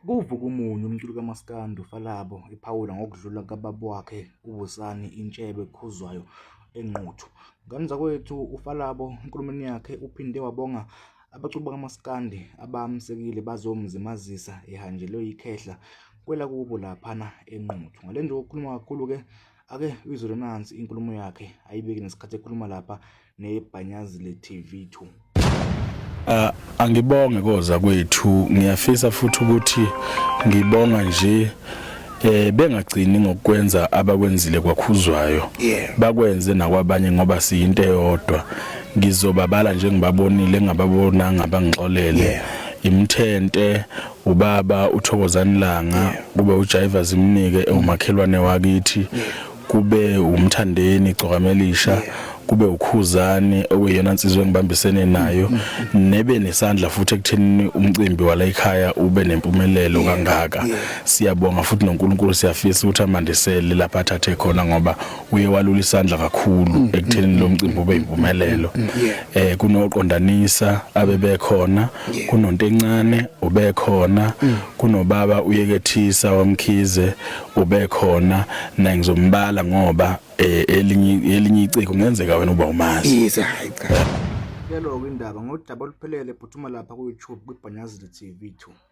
Kuvuke umunyu umculi kaMaskandi uFalabo ephawula ngokudlula kukababa wakhe uBusani Intshebe Khuzwayo eNquthu. Ngane zakwethu uFalabo enkulumweni yakhe uphinde wabonga abaculi bakaMaskandi abamsekile bazomzimazisa ehanjelwe yikhehla kwelakubo laphana eNquthu. Ngale nje kokukhuluma kakhulu-ke ake uyizwele nansi inkulumo yakhe ayibeke ngesikhathi ekhuluma lapha neBhanyazile TV 2. Uh, angibonge koza kwethu ngiyafisa futhi ukuthi ngibonga nje eh bengagcini ngokwenza abakwenzile kwakhuzwayo bakwenze nakwabanye ngoba siyinto eyodwa ngizobabala nje ngibabonile ngingababonanga bangixolele imthente ubaba uthokozani langa kube uJaiva zimnike umakhelwane wakithi kube umthandeni gcokamelisha kube ukhuzani okuyiyona nsizwa engibambisene nayo nebe nesandla futhi ekuthenini umcimbi wala ekhaya ube nempumelelo kangaka siyabonga futhi noNkulunkulu siyafisa ukuthi amandisele lapha athathe khona ngoba uye walula isandla kakhulu mm, ekuthenini mm, lo mcimbi ube impumelelo mm, eh kunoqondanisa abebekhona kunontencane ubekhona kunobaba uyekethisa wamkhize ubekhona naye ngizombala ngoba eh, elinye elinye iciko kungenzeka wena uba umazi yes hayi cha Yalo-ke indaba ngodaba oluphelele phuthuma lapha ku-YouTube kwiBhanyazile TV 2.